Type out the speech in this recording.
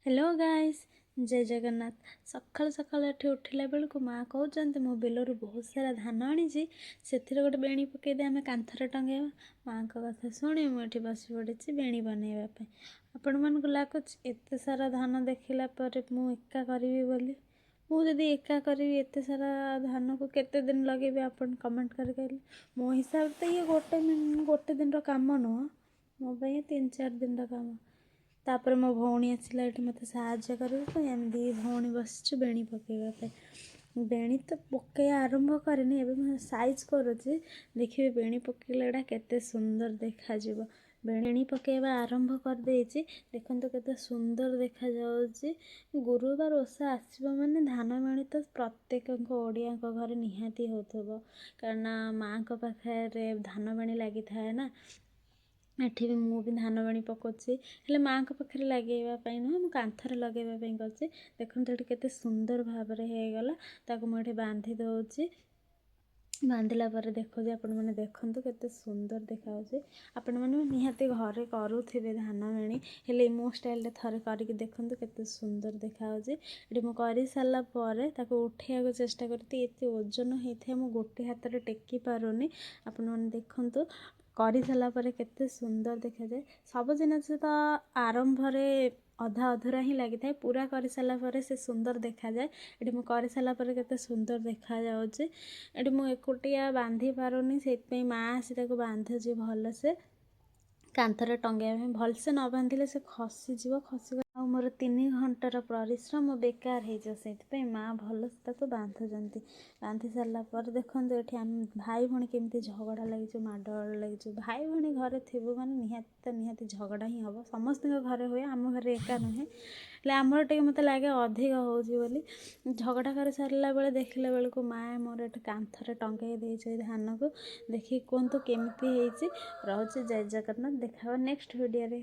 Hello guys, ଜୟ ଜଗନ୍ନାଥ। ସକାଳୁ ସକାଳୁ ଏଠି ଉଠିଲା ବେଳକୁ ମା କହୁଛନ୍ତି, ମୁଁ ବିଲରୁ ବହୁତ ସାରା ଧାନ ଆଣିଛି, ସେଥିରେ ଗୋଟେ ବେଣୀ ପକାଇଦେ, ଆମେ କାନ୍ଥରେ ଟଙ୍ଗେଇବା। ମାଆଙ୍କ କଥା ଶୁଣି ମୁଁ ଏଠି ବସି ପଡ଼ିଛି ବେଣୀ ବନେଇବା ପାଇଁ। ଆପଣମାନଙ୍କୁ ଲାଗୁଛି ଏତେ ସାରା ଧାନ ଦେଖିଲା ପରେ ମୁଁ ଏକା କରିବି ବୋଲି? ମୁଁ ଯଦି ଏକା କରିବି, ଏତେ ସାରା ଧାନକୁ କେତେ ଦିନ ଲଗେଇବି, ଆପଣ କମେଣ୍ଟ କରି କହିଲେ। ମୋ ହିସାବରେ ତ ଇଏ ଗୋଟେ ଦିନର କାମ ନୁହଁ, ମୋ ପାଇଁ 3-4 ଦିନର କାମ। ତାପରେ ମୋ ଭଉଣୀ ଆସିଲା ଏଠି ମୋତେ ସାହାଯ୍ୟ କରିବା ପାଇଁ। ଆମେ ଦୁଇ ଭଉଣୀ ବସିଛୁ ବେଣୀ ପକାଇବା ପାଇଁ। ବେଣୀ ତ ପକାଇବା ଆରମ୍ଭ କରିନି, ଏବେ ମୁଁ ସାଇଜ୍ କରୁଛି। ଦେଖିବେ ବେଣୀ ପକାଇଲେ ଏଇଟା କେତେ ସୁନ୍ଦର ଦେଖାଯିବ। ବେଣୀ ପକାଇବା ଆରମ୍ଭ କରିଦେଇଛି, ଦେଖନ୍ତୁ କେତେ ସୁନ୍ଦର ଦେଖାଯାଉଛି। ଗୁରୁବାର ଓଷା ଆସିବ ମାନେ ଧାନ ବେଣୀ ତ ପ୍ରତ୍ୟେକଙ୍କ ଓଡ଼ିଆଙ୍କ ଘରେ ନିହାତି ହେଉଥିବ, କାରଣ ମାଆଙ୍କ ପାଖରେ ଧାନ ବେଣୀ ଲାଗିଥାଏ ନା। ଏଠି ବି ମୁଁ ବି ଧାନ ବେଣୀ ପକାଉଛି, ହେଲେ ମାଆଙ୍କ ପାଖରେ ଲଗେଇବା ପାଇଁ ନୁହେଁ, ମୁଁ କାନ୍ଥରେ ଲଗେଇବା ପାଇଁ କରୁଛି। ଦେଖନ୍ତୁ ଏଠି କେତେ ସୁନ୍ଦର ଭାବରେ ହେଇଗଲା। ତାକୁ ମୁଁ ଏଠି ବାନ୍ଧି ଦେଉଛି। ବାନ୍ଧିଲା ପରେ ଦେଖୁଛି, ଆପଣମାନେ ଦେଖନ୍ତୁ କେତେ ସୁନ୍ଦର ଦେଖାଯାଉଛି। ଆପଣମାନେ ବି ନିହାତି ଘରେ କରୁଥିବେ ଧାନ ବେଣୀ, ହେଲେ ମୋ ଷ୍ଟାଇଲରେ ଥରେ କରିକି ଦେଖନ୍ତୁ କେତେ ସୁନ୍ଦର ଦେଖାଯାଉଛି। ଏଠି ମୁଁ କରିସାରିଲା ପରେ ତାକୁ ଉଠେଇବାକୁ ଚେଷ୍ଟା କରୁଛି। ଏତେ ଓଜନ ହେଇଥାଏ, ମୁଁ ଗୋଟେ ହାତରେ ଟେକି ପାରୁନି। ଆପଣମାନେ ଦେଖନ୍ତୁ କରିସାରିଲା ପରେ କେତେ ସୁନ୍ଦର ଦେଖାଯାଏ। ସବୁ ଜିନିଷ ତ ଆରମ୍ଭରେ ଅଧା ଅଧୁରା ହିଁ ଲାଗିଥାଏ, ପୁରା କରିସାରିଲା ପରେ ସେ ସୁନ୍ଦର ଦେଖାଯାଏ। ଏଠି ମୁଁ କରିସାରିଲା ପରେ କେତେ ସୁନ୍ଦର ଦେଖାଯାଉଛି। ଏଠି ମୁଁ ଏକୁଟିଆ ବାନ୍ଧି ପାରୁନି, ସେଇଥିପାଇଁ ମା ଆସି ତାକୁ ବାନ୍ଧୁଛି ଭଲସେ କାନ୍ଥରେ ଟଙ୍ଗେଇବା ପାଇଁ। ଭଲସେ ନ ବାନ୍ଧିଲେ ସେ ଖସିଯିବ, ଖସିବ ଆଉ ମୋର 3 ଘଣ୍ଟାର ପରିଶ୍ରମ ବେକାର ହେଇଯିବ। ସେଇଥିପାଇଁ ମା ଭଲସେ ତାକୁ ବାନ୍ଧୁଛନ୍ତି। ବାନ୍ଧି ସାରିଲା ପରେ ଦେଖନ୍ତୁ ଏଠି ଆମେ ଭାଇ ଭଉଣୀ କେମିତି ଝଗଡ଼ା ଲାଗିଛୁ, ମାଡ଼ଗୋଳ ଲାଗିଛୁ। ଭାଇ ଭଉଣୀ ଘରେ ଥିବୁ ମାନେ ନିହାତି ତ ନିହାତି ଝଗଡ଼ା ହିଁ ହେବ। ସମସ୍ତଙ୍କ ଘରେ ହୁଏ, ଆମ ଘରେ ଏକା ନୁହେଁ, ହେଲେ ଆମର ଟିକେ ମୋତେ ଲାଗେ ଅଧିକ ହେଉଛି ବୋଲି। ଝଗଡ଼ା କରି ସାରିଲା ବେଳେ ଦେଖିଲା ବେଳକୁ ମା ମୋର ଏଠି କାନ୍ଥରେ ଟଙ୍ଗେଇ ଦେଇଛି ଧାନକୁ। ଦେଖିକି କୁହନ୍ତୁ କେମିତି ହେଇଛି। ରହୁଛି, ଜୟ ଜଗନ୍ନାଥ। ଦେଖା ହେବ ନେକ୍ସଟ ଭିଡ଼ିଓରେ।